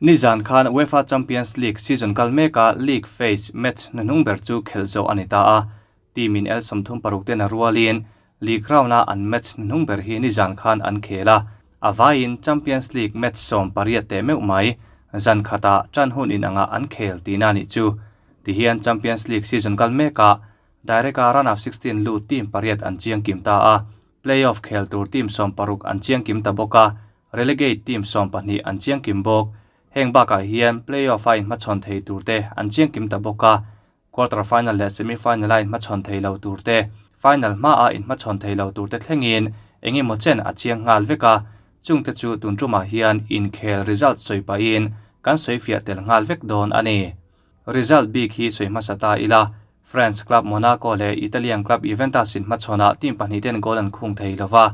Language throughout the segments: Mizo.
Nizan khan UEFA Champions League season kal meka league phase match hnuhnung ber chu khelh zawh a ni ta a. Team in el 36 ten a rualin league round a an match hnuhnung ber hi nizan khan an khel a. A vaiin Champions League match 18 teh meuh mai zan khata tan hun in anga an khel tihna nih chu. Tihian Champions League season kal meka direct a round of 16 lu team pariat an chiang kim ta a. Playoff khel tur team 16 an chiang kim ta bawk a. Relegate team 12 an chiang kim bawk. Heng bakah hian playoff a inhmachhawn thei tur te an chiang kim ta bawk a. Quarter final leh semi final a inhmachhawn thei lo tur te, final hma a inhmachhawn thei lo tur te thlengin engemaw chen a chiang nghal vek a. Chungte chu tun tumah hian inkhel result sawi pahin kan sawi fiah tel nghal vek dawn a ni. Result bik hi sawi hmasa ta ila. France club Monaco leh Italian club Juventus inhmachhawnah team pahnih ten goal an khung thei lova,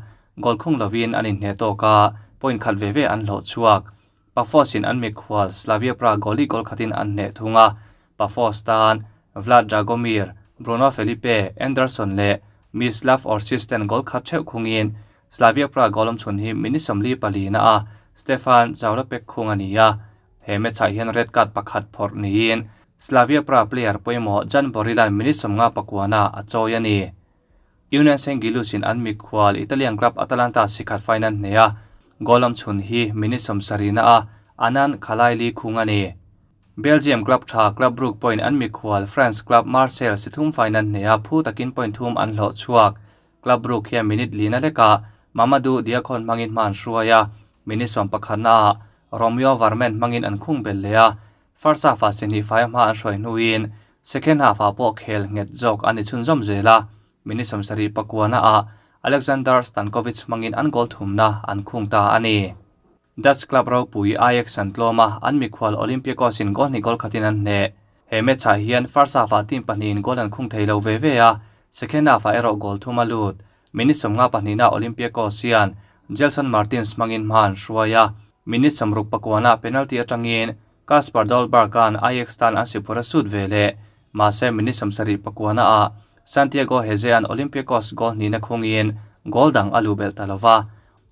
goal khung lovin an inhne tawk a, point khat ve ve an hlawh chhuak. Pafos in an mikhual Slavia Prague goal li goal khatin an hneh thung a. Pafos tan Vlad Dragomir, Bruno Felipe, Anderson leh Mislav Orsic ten goal khat theuh khungin Slavia Prague goal awm chhun hi minute 44 na a Stefan Chaloupek khung a ni a. He match-ah hian red card pakhat phawrh niin Slavia Prague player pawimawh Jan Borilan minute 51 a chawi a ni. Union Saint Gilloise in an mikhual Italian club Atalanta sikhat final hne a, goal awm chhun hi minute 70 na a Anan Khalaili khung a ni. Belgium club tha Club Brugge point an mikhual France club Marseille sithum final hne a phu takin point thum an hlawh chhuak. Club Brugge hian minute lina leka Mamadou Diakhon hmangin hma an hruai a, minute 11 na a Romeo Vermant hmangin an khung bel leh a. First half a sihnih fai hma an hruai hnuin second half ah pawh khel nghet zawk ani chhunzawm zel a. Minute 79 na a Alexander Stankovic hmangin an goal thumna an khung ta a ni. Dutch club ropui Ajax an tlawm a, an mikhual Olympiakos in goal hnih goal khatin an hneh. He match ah hian first half ah team pahnih in goal an khung thei lo ve ve a, second half ah erawh goal thum a lut. Minute 52 na Olympiakos hian Gelson Martins hmangin hma an hruai a. Minute 69 na penalty atangin Kasper Dolberg an Ajax tan an sipura sut ve leh. Mahse minute 79 na a Santiago Hezze an Olympiakos goal hnih na khungin goal dang a lu bel ta lova.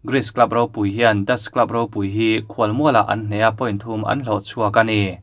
Greece club ropui hian Dutch club ropui hi khual muala an hneh a point thum an hlawh chhuak a ni.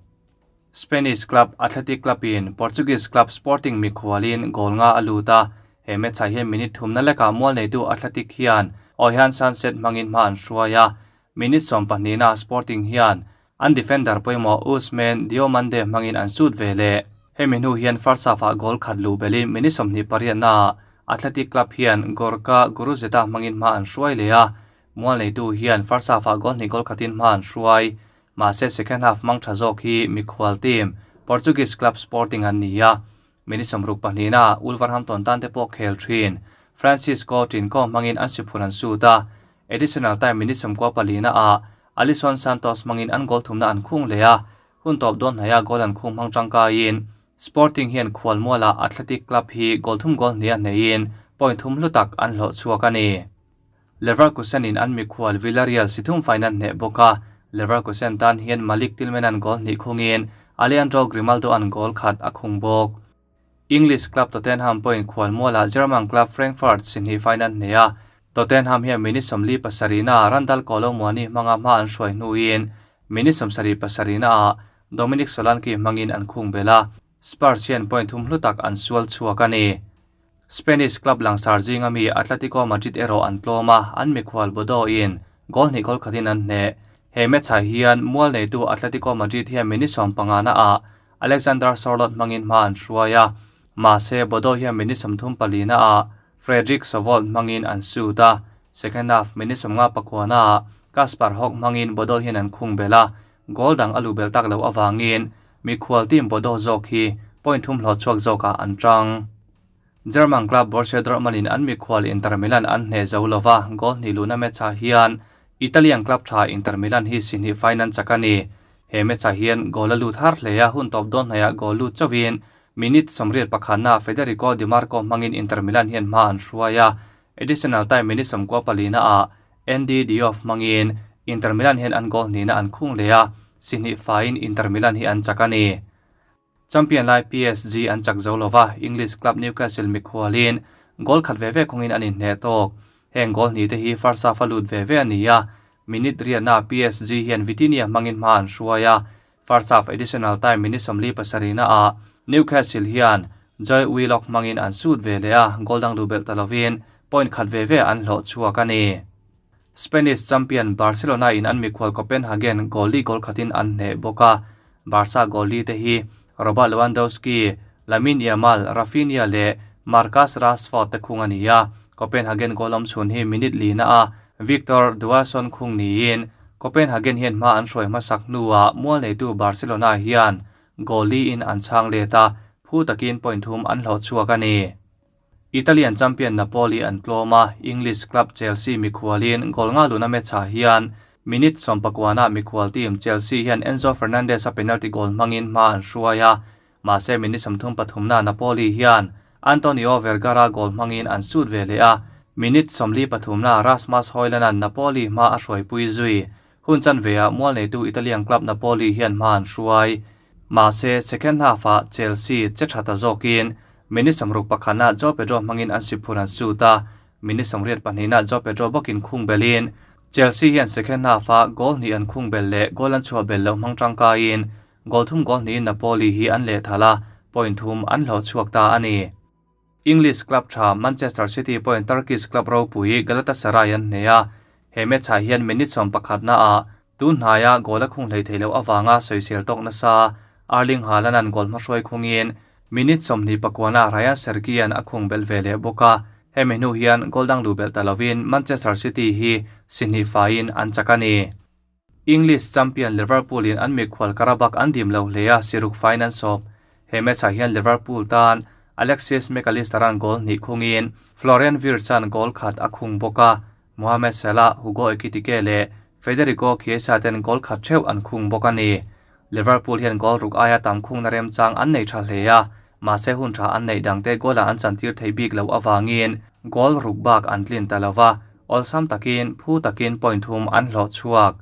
Spanish club Athletic Club in Portuguese club Sporting mikhualin goal nga a lut a. He match ah hian minute thum na lekah mual neitu Athletic hian Oihan Sancet hmangin hma an hruai a. Minute 12 na Sporting hian an defender pawimawh Ousmane Diomande hmangin an sut ve leh. Hemi hnu hian first half ah goal khat lu belin minute 28 na Athletic Club hian Gorka Guruzeta hmangin hma an hruai leh a. Mual neitu hian first half ah goal hnih goal khatin hma an hruai. Mahse second half mang tha zawk hi mikhual team Portuguese club Sporting an ni a. Minute 62 na Wolverhampton tan te pawh khel thin Francisco Trinco hmangin an siphur an sut a. Additional time minute 94 na a Alisson Santos hmangin an goal thumna an khung leh a. Hun tawp dawn hnaia goal an khung hmang tangkaiin Sporting hian khual muala Athletic Club hi goal thum goal hnih a hneiin point thum hlu tak an hlawh chhuak a ni. Leverkusen in an mikhual Villarreal sithum final hneh bawk a. Leverkusen tan hian Malik Tillman an goal hnih khungin Alejandro Grimaldo an goal khat a khung bawk. English club Tottenham point khual muala German club Frankfurt sihnih final hneh a. Tottenham hian minute 47 na Randal Kolo Muani hmanga hma an hruai hnuin minute 77 na a Dominic Solanke hmangin an khung bel a. Spurs hian point thum hlu tak an sual chhuak a ni. Spanish club langsar zinga mi Atletico Madrid erawh an tlawm a, an mikhual Bodo in goal hnih goal khatin an hneh. He match ah hian mual neitu Atletico Madrid hian minute 15 na a Alexander Sorloth hmangin hma an hruai a. Mahse Bodo hian minute 34 na a Fredrik Sovold hmangin an sut a. Second half minute 59 na a Kasper Hogh hmangin Bodo hian an khung bel a. Goal dang a lu bel tak lo awangin mikhual team Bodo zawk hi point thum hlawh chhuak zawkah an tang. German club Borussia Dortmund in an mikhual Inter Milan an hneh zo lova, goal hnih luna match ah hian Italian club tha Inter Milan hi sihnih final chak a ni. He match ah hian goal a lut har hle a, hun tawp dawn hnaihah goal lut chauhin minute 81 na Federico Di Marco hmangin Inter Milan hian hma an hruai a. Additional time minute 94 na a Andy Diouf hmangin Inter Milan hian an goal hnihna an khung leh a, sihnih faiin Inter Milan hi an chak a ni. Champion lai PSG an chak zo lova, English club Newcastle mikhualin goal khat ve ve khungin an inhneh tawk. Heng goal hnih te hi first half a lut ve ve a ni a. Minute riatna PSG hian Vitinha hmangin hma an hruai a, first half additional time minute 47 naah Newcastle hian Joe Willock hmangin an sut ve leh a, goal dang duh belh ta lovin point khat ve ve an hlawh chhuak a ni. Spanish champion Barcelona in an mikhual Copenhagen goal li goal khatin an hneh bawk a, Barca goal li te hi Robert Lewandowski, Lamine Yamal, Raphinha leh Marcus Rashford te khung a ni a, Copenhagen goal awm chhun hi minute li na a Victor Duason khung niin Copenhagen hian hma an hruai hmasak hnuah mual neitu Barcelona hian goal li in an chhang let a, phu takin point thum an hlawh chhuak a ni. Italian champion Napoli an tlawm a, English club Chelsea mikhualin goal nga luna match ah hian minute 19 ah mikhual team Chelsea hian Enzo Fernandez a penalty goal hmangin hma an hruai a, mahse minute 33 na Napoli hian Antonio Vergara goal hmangin an sut ve leh a, minute 43 na Rasmus Højlund an Napoli hma a hruai pui zui. Hun chan ve ah mual neitu Italian club Napoli hian hma an hruai. Mahse second half ah Chelsea che tha ta zawkin minute 61 na Joao Pedro hmangin an siphur an sut a, minute 82 na Joao Pedro bawkin khung belin Chelsea hian second half ah goal hnih an khung bel leh goal an chhuah bel lo hmang tangkaiin goal thum goal hnihin Napoli hi an leh thala point thum an hlawh chhuak ta a ni. English club tha Manchester City point Turkish club ropui Galatasaray an hneh a, he match ah hian minute 11 na ah tun hnaia goal a khung hlei theilo awanga soisel tawk nasa Erling Haaland an goal hmahruai khungin minute 29 na Ryan Cherki an a khung bel ve leh bawk a, hemi hnu hian goal dang lu bel ta lovin Manchester City hi sihnih faiin an chak a ni. English champion Liverpool in an mikhual Qarabag an dim lo hle a siruk fain an sawp. He match ah hian Liverpool tan Alexis McAllister an goal hnih khungin Florian Wirtz an goal khat a khung bawk a, Mohamed Salah, Hugo Ekitike leh Federico Chiesa ten goal khat theuh an khung bawk a ni. Liverpool hian goal ruk aia tam khung na rem chang an nei tha hle a, mahse hun tha an neih dang te goal ah an chantir thei bik lo awangin goal ruk bak an tlin ta lova, awlsam takin phu takin point thum an hlawh chhuak.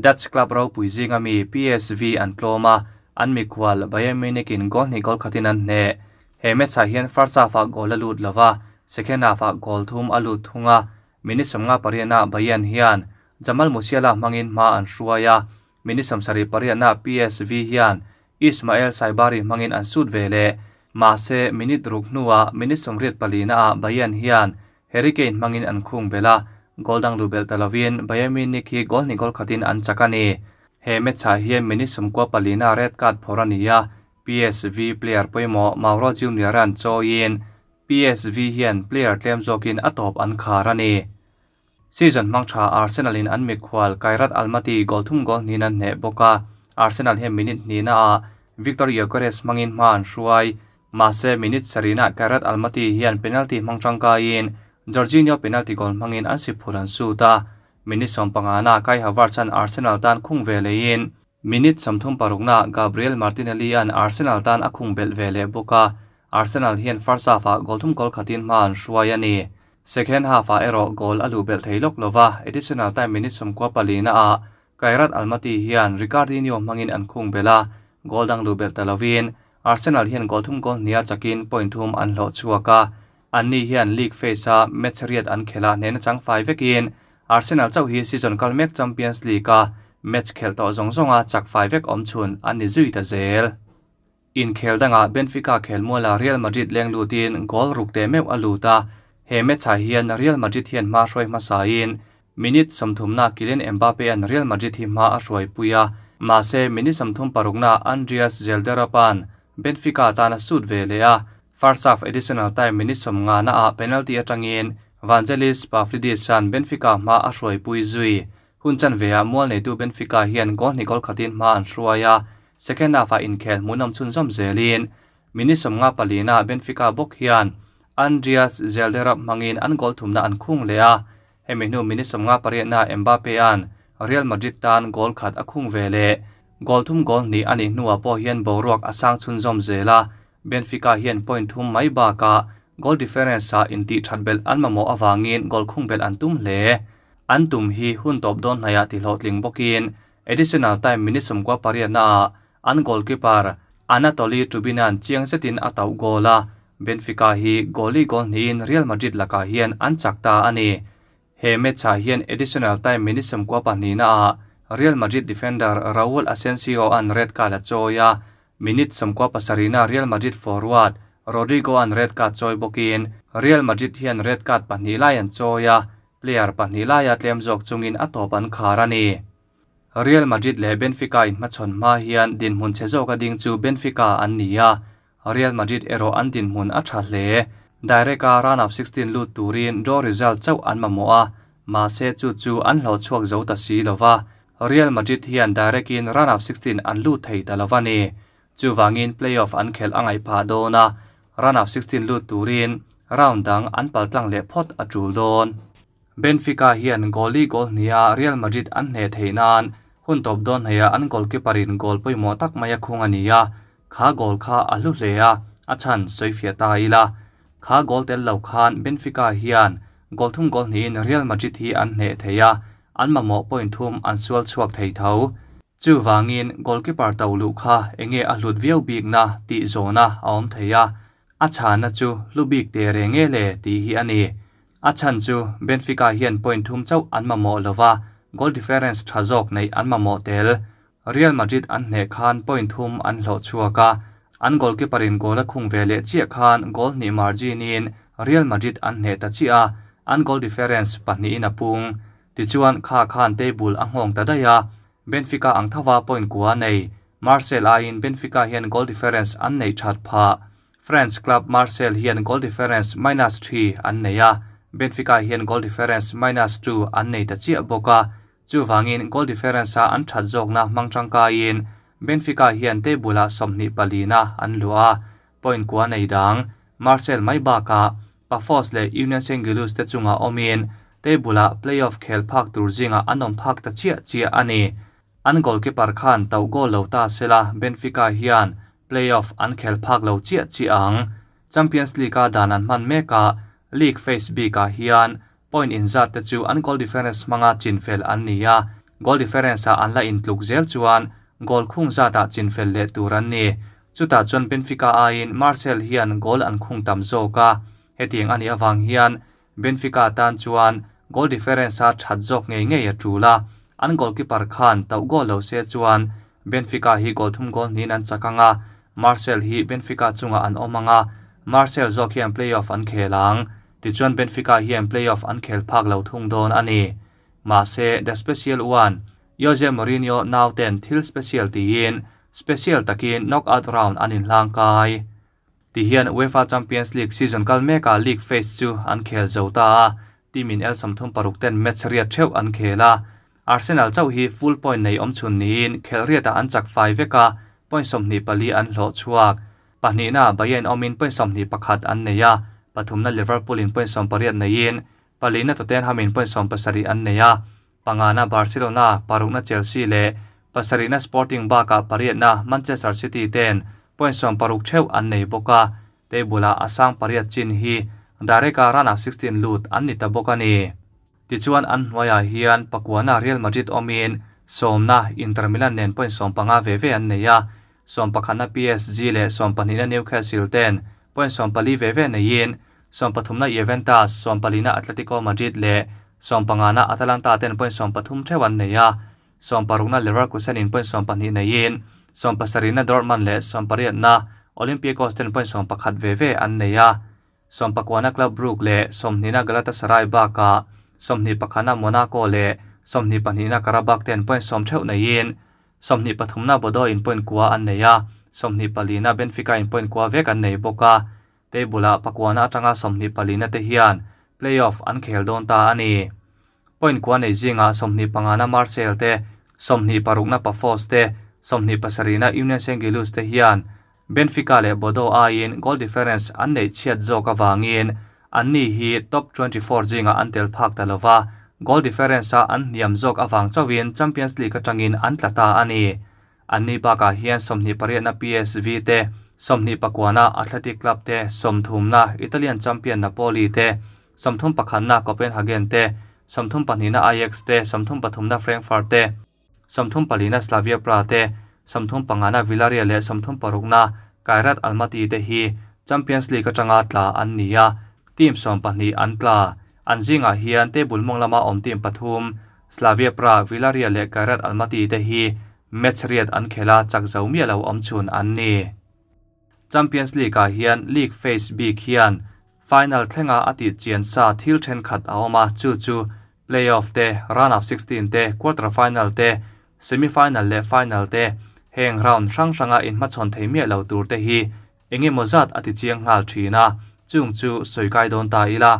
Dutch club ropui zinga mi PSV an tlawm a, an mikhual Bayern Munich in goal hnih goal khatin an hneh. He match ah hian first half ah goal a lut lova, second half ah goal thum a lut thung a, minute 58 ah Bayern hian Jamal Musiala hmangin hma an hruai a, minute 78 na PSV hian Ismael Saibari hmangin an sut ve leh. Mahse minute ruk hnuah minute 84 na ah Bayern hian Harry Kane hmangin an khung bel a, goal dang lu bel ta lovin Bayern Munich hi goal hnih goal khatin an chak a ni. He match ah hian minute 94 na red card phawrh a ni a, PSV player pawimawh Mauro Junior an chawiin PSV hian player tlem zawkin a tawp an khar a ni. Season hmang tha Arsenal in an mikhual Kairat Almaty goal thum goal hnin an hneh bawk a, Arsenal hian minute hnih na ah Victor Gyökeres hmangin hma an hruai. Mahse minute sarih na Kairat Almaty hian penalty hmang tangkaiin Jorginho penalty goal hmangin an siphur an sut a, minute 15 na Kai Havertz an Arsenal tan khung ve leiin minute 36 na Gabriel Martinelli an Arsenal tan a khung bel ve leh bawk a, Arsenal hian first half ah goal thum goal khatin hma an hruai a ni. Second half ah erawh goal a lu bel thei lawk lova, additional time minute 14 na ah Kairat Almaty hian Ricardinho hmangin an khung bel a, goal dang lu bel ta lovin Arsenal hian goal thum goal hnia chakin point thum an hlawh chhuak a, anni hian league phase a match riat an khela hnehna chang fai vekin Arsenal chauh hi season kal mek Champions League a match khel tawh zawng zawng a chak fai vek awm chhun an ni zui ta zel. In khel danga Benfica khel muala Real Madrid leng lutin goal ruk te meuh a lut a, he match ah hian Real Madrid hian hma hruai hmasain minute 30 na Kylian Mbappe an Real Madrid hi hma a hruai pui a, mahse minute 36 na Andreas Schjelderup-an Benfica tan a sut ve leh a, first half additional time minute 50 na ah penalty atangin Vangelis Pavlidis an Benfica hma a hruai pui zui. Hun chan ve ah mual neitu Benfica hian goal hnih goal khatin hma an hruai a, second half ah inkhel hmuhnawm chhun zawm zelin minute 54 na Benfica bawk hian Andreas Schjelderup hmangin an goal thumna an khung leh a, hemi hnu minute 58 na Mbappe an Real Madrid tan goal khat a khung ve leh. Goal thum goal hnih ani hnuah pawh hian boruak a sang chhun zawm zel a, Benfica hian point thum mai bakah goal difference ah intih that bel an mamawh awangin goal khung bel an tum hle. An tum hi hun tawp dawn hnaiah ti hlawhtling bawkin additional time minute 18 na ah an goalkeeper Anatoly Trubinan chiang zetin a tauh goal a, Benfica hi goal li goal hnihin Real Madrid lakah hian an chak ta a ni. He match-ah hian additional time minute sawmkua pahnihnaah Real Madrid defender Raul Asensio-a'n red card a chawi a, minute 97-na Real Madrid forward Rodrygo-a'n red card chawi bawkin Real Madrid hian red card pahnih lai an chawi a, player pahnih laia tlem zawk chungin a tawp an khar a ni. Real Madrid leh Benfica inhmachhawn hma hian dinhmun chhe zawka ding chu Benfica an ni a, Real Madrid erawh an dinhmun a tha hle. Direct-a round of 16 lut turin draw result chauh an mamawh a, mahse chu chu an hlawh chhuak zo ta si lo va, Real Madrid hian direct-in round of 16 an lut thei ta lo va ni. Chuvangin play-off an khelh a ngaih phah dawn a, round of 16 lut turin round dang an paltlang leh phawt a tul dawn. Benfica hian goal li goal hniha Real Madrid an hneh theih nan hun tawp dawn hnaihah an goalkeeper-in goal pawimawh tak mai a khung a ni a, kha goal kha a hlu hle a, a chhan sawi fiah ta ila. Kha goal tel lo khan Benfica hian goal thum goal hnihin Real Madrid hi an hneh thei a, an mamawh point thum an sual chhuak thei tho. Chuvangin goalkeeper to luh kha enge a hlut viau bikna tih zawhna a awm thei a, a chhanna chu hlu bik teh reng e le tih hi a ni. A chhan chu Benfica hian point thum chauh an mamawh lova, goal difference tha zawk neih an mamawh tel. Real Madrid an hneh khan point thum an hlawh chhuak a, an goalkeeper in goal a khung ve leh chiah khan goal hnih margin in Real Madrid an hneh ta chiah a, an goal difference pahnihin a pung. Tichuan kha khan table a nghawng ta daih a, Benfica ang thova point kua nei Marseille aiin Benfica hian goal difference an neih that phah. French club Marseille hian goal difference minus three an nei a, Benfica hian goal difference minus two an nei ta chiah bawk a, chuvangin goal difference-a an that zawkna hmang tangkaiin Benfica hian table-ah 24na an luah a, point kua nei dang Marseille mai bakah Pafos leh Union Saint-Gilloise te chungah awmin table-ah play-off khel phak tur zingah an awm phak ta chiah chiah a ni. An goalkeeper khan tauh goal lo ta sela Benfica hian play-off an khel phak lo chiah chiah ang. Champions League-a dan an hman mekah league phase bikah hian point inzat te chu an goal difference hmanga chinfel an ni a, goal difference-ah an la intluk zel chuan goal khung zatah chinfel leh tur an ni. Chutah chuan Benfica aiin Marseille hian goal an khung tam zawk a, hetiang a nih avang hian Benfica tan chuan goal difference-a that zawk ngei ngei a tul a, an goalkeeper khan tauh goal lo se chuan Benfica hi goal thum goal hnihin an chak ang a, Marseille hi Benfica chungah an awm ang a, Marseille zawk hian play-off an khel ang. Tichuan Benfica hian play-off an khel phak lo thung dawn a ni. Mahse, the special one, Jose Mourinho nauten thil special tiin special takin knockout round an inhlang kai. Tihian UEFA Champions League season kal mekah league phase chu an khel zo ta a, team in el 36 ten match riat theuh an khel a. Arsenal chauh hi full point nei awm chhun niin khel riatah an chak fai vek a, point 24 an hlawh chhuak. Pahnihna Bayern awmin point 21 an nei a, pathumna Liverpool in point 18 neiin palina Tottenham in point 17 an nei a, pangana Barcelona, parukna Chelsea leh pasarihna Sporting bakah pariatna Manchester City ten point 60 theuh an nei bawk a, table-ah a sang pariat chin hi direct-a round of 16 lut an ni ta bawk a ni. Tichuan an hnuaiah hian pakuana Real Madrid awmin sawmna Inter Milan nen point 15 ve ve an nei a, 11na PSG leh 12na Newcastle ten point 14 ve ve neiin 13na Juventus, 14na Atletico Madrid leh 15na Atalanta ten point 13 theuh an nei a, 16na Leverkusen in point 12 neiin 17na Dortmund leh 18na Olympiacos ten point 11 ve ve an nei a, 19na Club Brugge leh 20na Galatasaray bakah 21na Monaco leh 22na Karabakh ten point 10 theuh neiin 23na Bodo in point kua an nei a, 24na Benfica in point kua vek an nei bawk a, table-ah pakuana atanga 24na te hian play-off an khel dawn ta a ni. Point kua nei zingah 25na Marseille te, 26na Pafos te, 27na Union Saint-Gilloise te hian Benfica leh Bodo aiin goal difference an nei chhiat zawk awangin an ni hi top 24 zingah an tel phak ta lova, goal difference-a an hniam zawk awang chauhin Champions League atangin an tla ta a ni. An ni bakah hian 28na PSV te, 29na Athletic Club te, 30na Italian champion Napoli te, 31na Copenhagen te, 32na Ajax te, 33na Frankfurt te, 34na Slavia Praha te, 35na Villarreal leh 36na Kairat Almaty te hi Champions League atanga tla an ni a, team 12 an tla. An zingah hian table mawng lama awm team pathum, Slavia Prague, Villarreal leh Kairat Almaty te hi match riat an khel a, chak zo miah lo awm chhun an ni. Champions League-ah hian league phase bik hian final thlenga a tih chian sa thil thenkhat a awm a, chu chu play-off te, round of 16 te, quarter final te, semi final leh final te, heng round hrang hranga inhmachhawn thei miah lo tur te hi eng emaw zat a ti chiang nghal thin a, chung chu sawi kai dawn ta ila.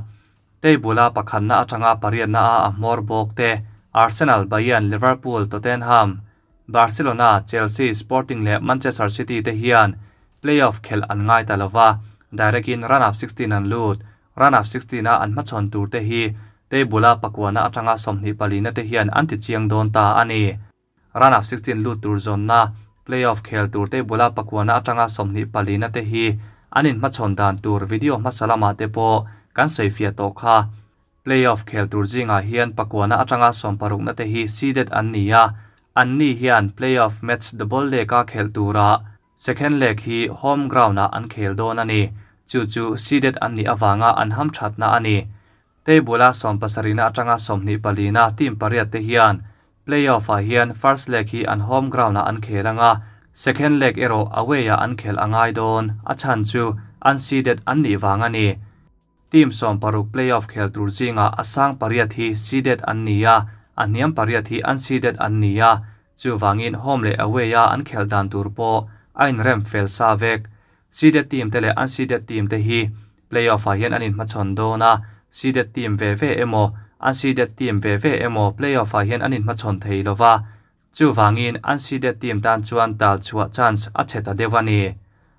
Table-a pakhatna atanga pariatna a a hmawr bawk te, Arsenal, Bayern, Liverpool, Tottenham, Barcelona, Chelsea, Sporting leh Manchester City te hian play-off khelh an ngai ta lova, direct-in round of 16 an lut. Round of 16 a an hmachhawn tur te hi table-a pakuana atanga 24 te hian an ti chiang dawn ta a ni. Round of 16 lut tur zawnna, play-off khel tur table-a pakuana atanga 24 te hi an inhmachhawn dan tur video hmasa lamah te pawh kan sawifiah tawh kha. Play-off khel tur zingah hian pakuana atanga 16 te hi seeded an ni a, an ni hian play-off match double leg-a khel tura second leg hi home ground-ah an khel dawn a ni. Chu chu seeded an nih avanga an ham thatna a ni. Table-a 70 atanga 24 team pariat te hian play-off-ah hian first leg hi an home ground-ah an khel anga, second leg erawh away-ah an khel angai dawn, a chhan chu unseeded an nih vang a ni. Team 16 play-off khel tur zinga a sang pariat hi seeded an ni a, a hniam pariat hi unseeded an ni a, chu wangin home leh away-a an khel dan tur pawh a inrem fel sa vek. Seeded team te leh unseeded team te hi play-off-ah hian an inhmachhawn dawn a, seeded team ve ve emaw, unseeded team ve ve emaw play-off-ah hian an inhmachhawn thei lova, chu wangin unseeded team tan chuan tal chhuah chance a che ta deuh a ni.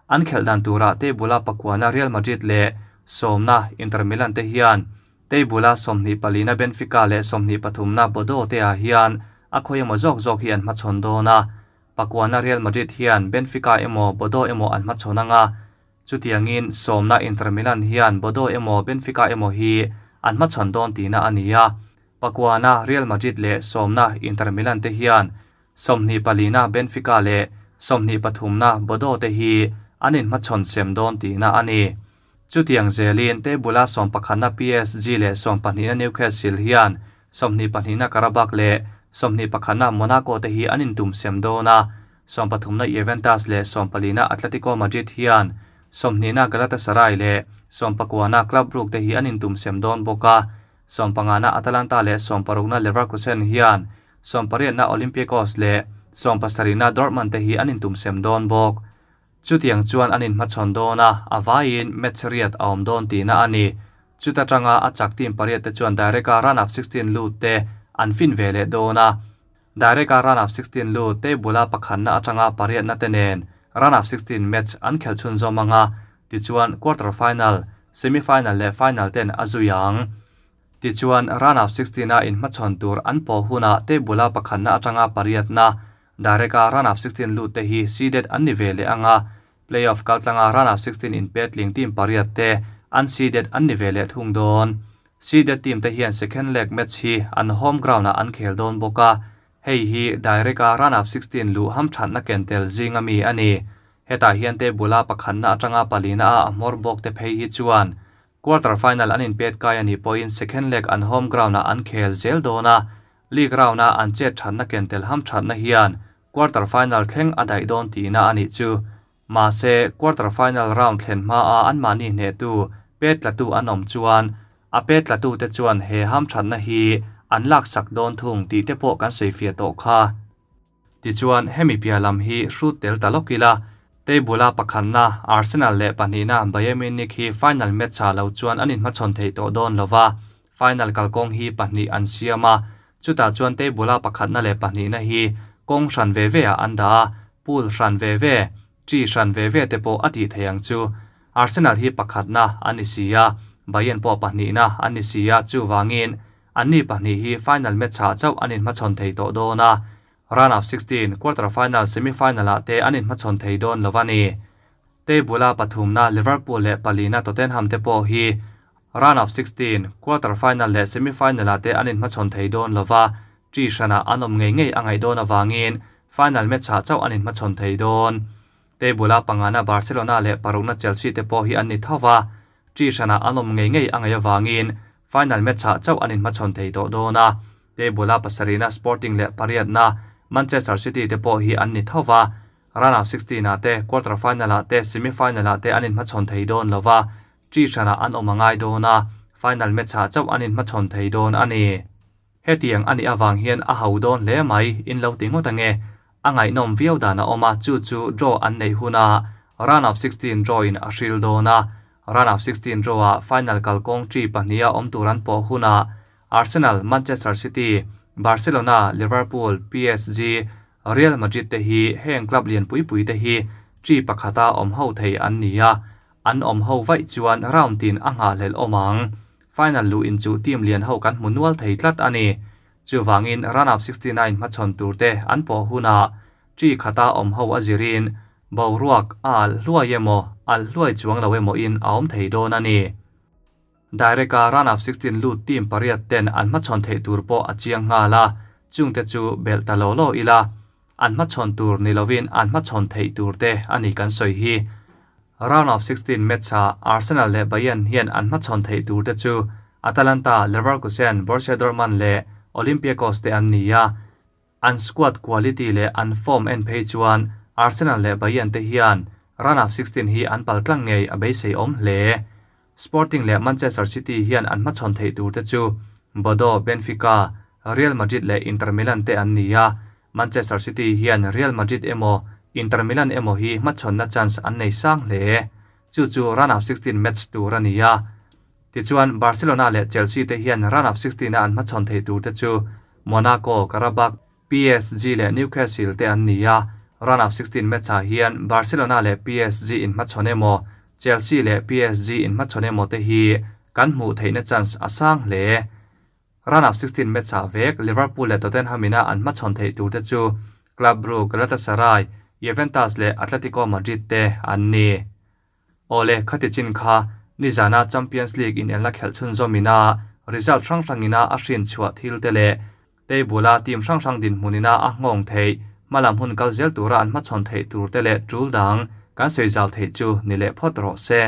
An khelh dan turah table-a pakuana Real Madrid leh sawmna Inter Milan te hian table-a 24 Benfica leh 23 Bodo te ah hian a khawi emaw zawk zawk hi an hmachhawn dawn a. Pakuana Real Madrid hian Benfica emaw Bodo emaw an hmachhawn anga, chutiangin sawmna Inter Milan hian Bodo emaw Benfica emaw hi an hmachhawn dawn tihna a ni a. Pakuana Real Madrid leh sawmna Inter Milan te hian 24 Benfica leh 23 Bodo te hi an inhmachhawn sem dawn tihna a ni. Chutiang zelin table-a 11 PSG leh 12 Newcastle hian 22 Qarabag leh 21 Monaco te hi an intum sem dawn a, 13 Juventus leh 14 Atletico Madrid hian 20 Galatasaray leh 19 Club Brugge te hi an intum sem dawn bawk a, 15 Atalanta leh 16 Leverkusen hian 18 Olympiacos leh 17 Dortmund te hi an intum sem dawn bawk. Chutiang chuan an inhmachhawn dawn a, a vaiin match riat a awm dawn tihna a ni. Chuta tanga a chak team pariat te chuan direct-a round of 16 lut te an fin ve leh dawn a. Direct-a round of 16 lut table-a pakhatna atanga pariatna te nen round of 16 match an khel chhun zawm anga, tichuan quarter final, semi final leh final ten a zui ang. Tichuan round of 16 a inhmachhawn tur an pawh hunah table-a pakhatna atanga pariatna direct-a round of 16 lut te hi seeded an ni ve leh anga, playoff kaltlanga round of 16 in petling team pariat te unseeded an ni ve leh thung dawn. Seeded team te hian second leg match hi an home ground-ah an khel dawn bawk a, hei hi direct-a round of 16 luh ham thatna ken tel zinga mi a ni. Hetah hian table-a pakhatna atanga palina a a hmawr bawk te phei hi chuan quarter final an inpet kai ani pawhin second leg an home ground-ah an khel zel dawn a, league round-a an chet thatna ken tel ham thatna hian quarter final thleng a daih dawn tihna a nih chu. Mahse quarter final round thlen hma a an mahni hne tu pet tlatu an awm chuan a pet tlatu te chuan he ham thatna hi an lak sak dawn thung tih te pawh kan sawifiah tawh kha. Tichuan hemi piah lam hi hrut tel ta lawk ila, table-a pakhatna Arsenal leh pahnihna Bayern Munich hi final match ah lo chuan an inhmachhawn thei tawh dawn lova, final kalkawng hi pahnih an siam a, chutah chuan table-a pakhatna leh pahnihna hi kawng hran ve ve ah an dah a, pool hran ve ve, chi hran ve ve te pawh a tih thei ang chu. Arsenal hi pakhatna an ni si a, Bayern pawh pahnihna an ni si a, chu wangin an ni pahnih hi final match ah chauh an inhmachhawn thei tawh dawn a, round of 16, quarter final, semi final ah te an inhmachhawn thei dawn lova ni. Table-a pathumna Liverpool leh palina Tottenham te pawh hi round of 16, quarter final leh semi final ah te an inhmachhawn thei dawn lova, chi hranah an awm ngei ngei a ngaih dawn awangin final match ah chauh an inhmachhawn thei dawn. Table-a pangana Barcelona leh parukna Chelsea te pawh hi an ni thova, chi hranah an awm ngei ngei a ngaih awangin Final match-ah chauh an inhmachhawn thei tawh dawn a, table-a pasarihna Sporting leh pariatna Manchester City te pawh hi an ni tho va, round of 16 ah te, quarter final-ah te, semi final-ah te an inhmachhawn thei dawn lo va, chi hranah an awm a ngai dawn a, final match-ah chauh an inhmachhawn thei dawn a ni. Hetiang a nih avang hian a ho dawn hle mai, in lo ti ngawt ange. A ngaihnawm viau dan a awm a, chu chu draw an neih huna round of 16 draw in a hril dawn a, round of 16 draw ah final kalkawng chi pahniha awm tur an pawh hunah Arsenal, Manchester City, Barcelona, Liverpool, PSG, Real Madrid te hi heng club lian pui pui te hi chi pakhata awm ho thei an ni a, an awm ho vaih chuan round tin a nghahhlelh awm ang. Final luh in chu team lian ho kan hmu nual thei tlat a ni. Chuvangin round of 69 hmachhawn tur te an pawh hunah chi khata awm ho a zirin boruak a alh hluai emaw alh hluai chuang lo emaw in a awm thei dawn a ni. Direct a round of 16 lut team pariat ten an hmachhawn theih tur pawh a chiang nghal a, chungte chu belh ta law law ila an hmachhawn tur ni lovin an hmachhawn theih tur te a ni kan sawi hi. Round of 16 match-ah Arsenal leh Bayern hian an hmachhawn theih tur te chu Atalanta, Leverkusen, Borussia Dortmund leh Olympiacos te an ni a. An squad quality leh an form en phei chuan Arsenal leh Bayern te hian round of 16 hi an paltlang ngei a beisei awm hle. Sporting leh Manchester City hian an hmachhawn theih tur te chu Bodo, Benfica, Real Madrid leh Inter Milan te an ni a. Manchester City hian Real Madrid emaw Inter Milan emaw hi hmachhawnna chance an nei sang hle. Chu chu round of 16 match tur a ni a. Tichuan Barcelona leh Chelsea te hian round of 16 a an hmachhawn theih tur te chu Monaco, Qarabag, PSG leh Newcastle te an ni a. Round of 16 match ah hian Barcelona leh PSG in hmachhawn emaw Chelsea leh PSG in hmachhawn emaw te hi kan hmuh theihna chance a sang hle. Round of 16 match ah vek Liverpool leh Tottenham ina an hmachhawn theih tur te chu Club Brugge, Galatasaray, Juventus leh Atletico Madrid te an ni. Awle, khati chin kha nizana Champions League inelna khelh chhunzawm ina result hrang hrang ina a hrin chhuah thil te leh table a team hrang hrang dinhmun ina a nghawng theih hmalam hun kal zel tura an hmachhawn theih tur te leh tul dang kan sawi zau theih chu ni leh phawt rawh se.